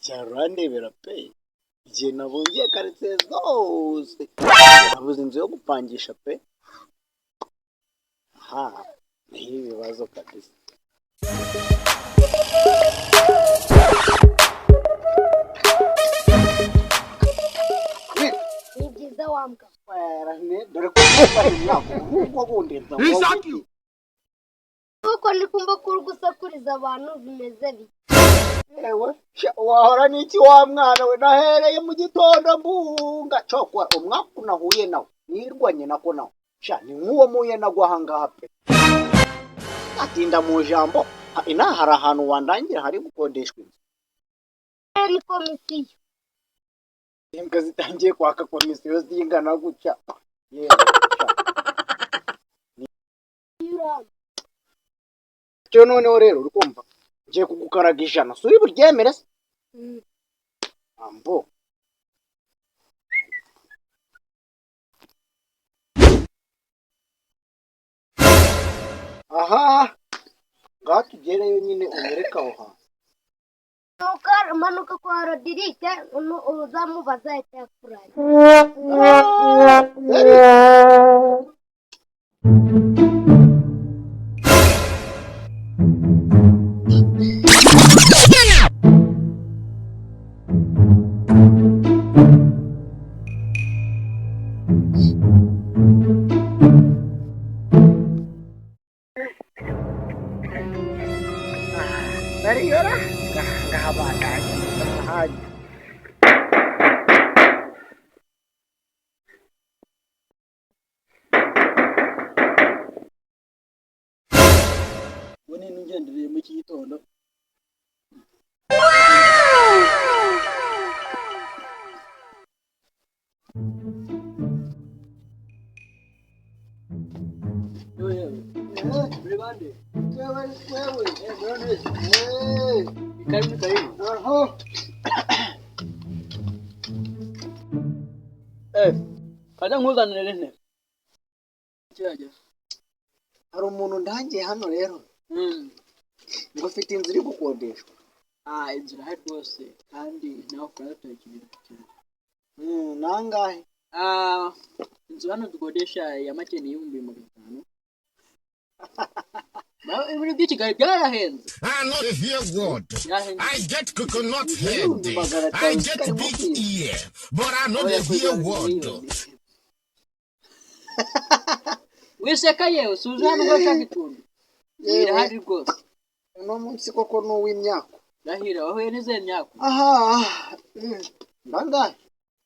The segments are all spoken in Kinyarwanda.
Cyaro urandebera pe! Igihe nabungiye karitsiye zose nabuze inzu yo gupangisha pe! Aha niho ibibazo kabisa. Ni byiza wambwa. Dore ko ubwo bundi Kuko ndi kumva ko uri gusakuriza abantu bimeze bite? Ewe wahora n'iki wa mwana we? Nahereye mu gitondo mbunga cokora umwaka nahuye nawe nirwanye nako nawe sha ni nk'uwo muye nagwa ahangaha pe, atinda mu jambo. Inaha hari ahantu wandangira hari gukodeshwa inzu? Ni komisiyo. Imbwa zitangiye kwaka komisiyo zingana gutya, yewe sha. Cyo noneho rero uri kumva ngiye kugukaraga 100, si uri buryemere se? Ambo aha ngaha tugereyo nyine unyereke aho hantu. Manuka kwa Rodirike uzamubaza ahita yakuranye. Nariyora ngahabandanye ahandi. Ubu ni ngendereye muri iki gitondo. Yewe yewe, muri bande? Wewe wewe. Eh, muri neza. Karibu karibu. Aho. Eh, kaza nkuzanire intebe. Kirageze. Hari umuntu ndangiye hano rero ngo afite inzu iri gukodeshwa. Ah, inzu irahari rwose kandi nawe ukora turakirira cyane. Nangahe? Ah, inzu hano dukodesha ya make ni 500,000. Ibintu by'i Kigali byarahenze. I know the hear word. Byarahenze. I get coconut head. 500,000 I get karimo big kwiba. ear. But I know Oya, the hear kugura word. miliyoni. Wiseka yewe, suza hano ngo ushaka icumbi. Irahari rwose. Uno munsi koko ni uw'imyaka. Ndahira wahuye n'izihe myaka? Aha, ndangahe?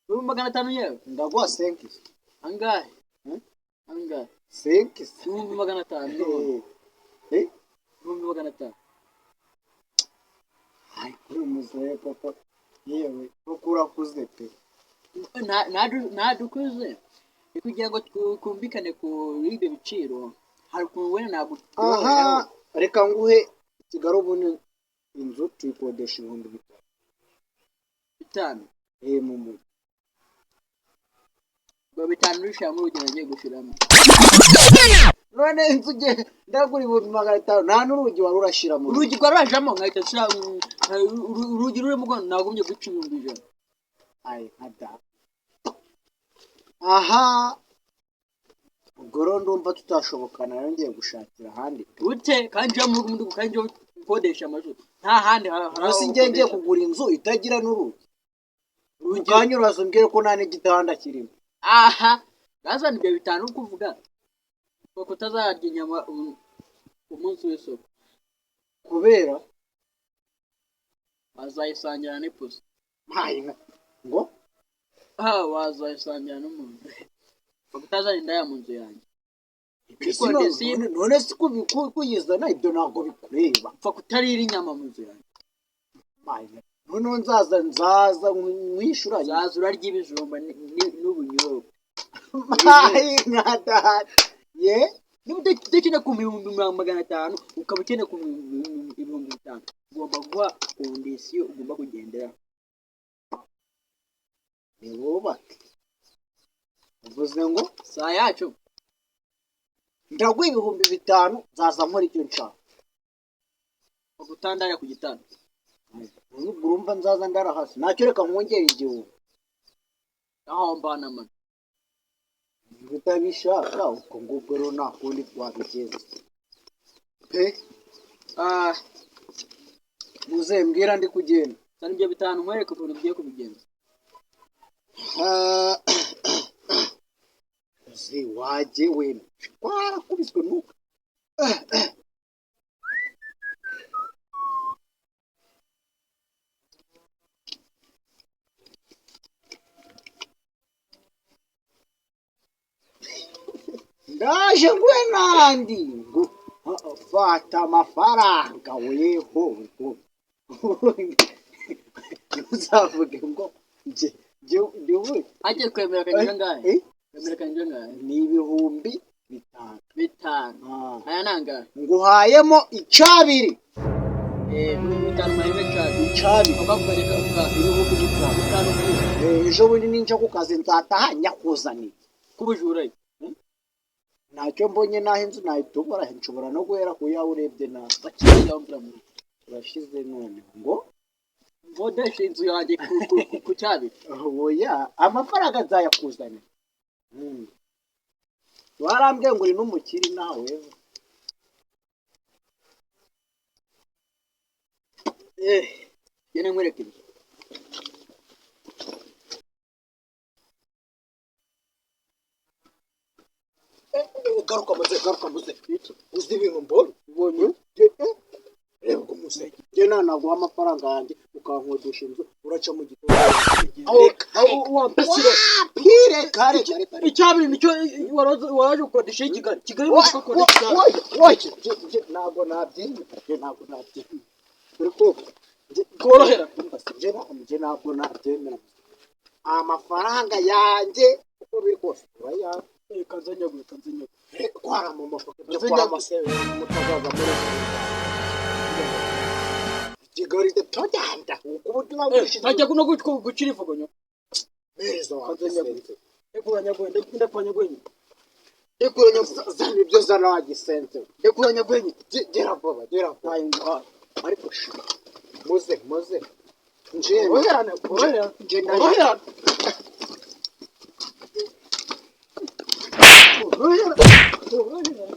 500,000 yewe. Ndaguha senkisi. Angahe? Hmm? Angahe? Senkisi. 500,000. Eh, 500,000. Ay, kuri muzehe koko, yewe koko urakuze pe. Ntadukuze. Ni kugira ngo twumvikane kuri ibyo biciro. Hari ukuntu wenda ntabwo Aha, reka nguhe Kigali ubundi inzu tuyikodesha 5000. 5. Eh, mu mujyi. Ngo 5 urushyiramo urugero agiye gushyiramo. None inzu ugiye ndagura 500,000, nta n'urugi wari urashyiramo. Urugi rwarajamo nkahita nshyira urugi rurimo ubwo nagombye guca 100,000. Ay, nka aha ubwo rero ndumva tutashobokana, rero ngiye gushakira ahandi pe. Ute kandi njya mu rugo kandi njya gukodesha amazu nta handi hari Hasi aho ngiye ngiye gukodesha. kugura inzu itagira n'urugi. Urugi Ukanya uraza umbwire ko nta n'igitanda kirimo. Aha bazana ibyo 5 uri kuvuga ngo kutazarya inyama ku munsi w'isoko. Kubera wazayisangira n'ipusi. Mpaye inka ngo Ah, wazayisangira n'umuntu ngo kutazana indaya mu nzu yanjye. Ese Kondisiyo. None si kuyizana ibyo ntabwo bikureba. Upfa kutarira inyama mu nzu yanjye. Mpaye inka. Noneho nzaza mwishyura. Uzaza urarya ibijumba n'ubunyobwa. Mpaye inka data ye. Niba udakeneye ku 500,000 ukaba ukeneye ku 5,000, ugomba guha kondisiyo ugomba kugenderaho. Nibubake uvuze ngo Saa yacu. Ndaguha 5,000 nzaza nkora icyo nshaka. Utandara ku gitanda. Ubwo urumva nzaza ndara hasi, ntacyo, reka nkongere 1000. Aho mbana mani. Niba utabishaka ubwo ngubwo rero nta kundi twabigenza pe. Ah, Muze mbwira, ndi kugenda. Zana ibyo 5 nkwereke ukuntu ugiye kubigenza. Ah, uzi wajye wena twarakubiswe nuko ndaje ngwe nandi ngo fata amafaranga weho, ngo ntuzavuge ngo nje nje nje. Agiye kwemera akanyura ngahe? Eh? Kwemera akanyura ngahe? Ni 5000. 5. Ah. Aya ni angahe? Nguhayemo icabiri. Eh, 5000 mahembe cyane. Icabiri. Ukakubereka uka 5000. 5 kuri Eh, ejo bundi ninja ku kazi nzataha nyakuzaniye. kubujura. Ntacyo mbonye naho inzu nayitobora, nshobora no guhera ku yawe urebye nawe. Bakiriya yambura mu. Turashize none ngo Nkodesha inzu yanjye ku cyabiri. Oya, amafaranga nzayakuzanira. Warambwiye ngo uri n'umukiri nawe. Eh, yene nkwereke inzu. Garuka muze, garuka muze, uzi ibintu mbonye? Ubonye? Reba ko muze, njye nanaguha amafaranga yanjye ukankodesha inzu, uraca mu gitondo. Aho aho wampesire. Pire kare kare kare. Icyabiri nicyo waraje gukodesha i Kigali. Kigali mu gukodesha icyabiri. Ntabwo nabyemera, njye ntabwo nabyemera, uri kumva? Korohera. Njye ntabwo nabyemera, amafaranga yanjye uko biri kose urayampa. Eh, kanzenyaguye, kanzenyaguye. Kwara mu mafoto byo Nzenya- kwa masebe mutazaza muri Kigali tugenda uko uburyo Eh, wagurishije. ntajya no gucira ivugonyo. Meza wa. Kanzenyaguye. Ndekura nyaguye, ndekura nyaguye. Ndekura nyaguye. Zana ibyo, zana wa gisense. Ndekura nyaguye. Gera vuba, gera vuba. Ntayo nguhaye. Ariko shi muze, muze nje. Oroherane, oroherane. Nje ndaje. Oroherane. Oroherane. Oroherane.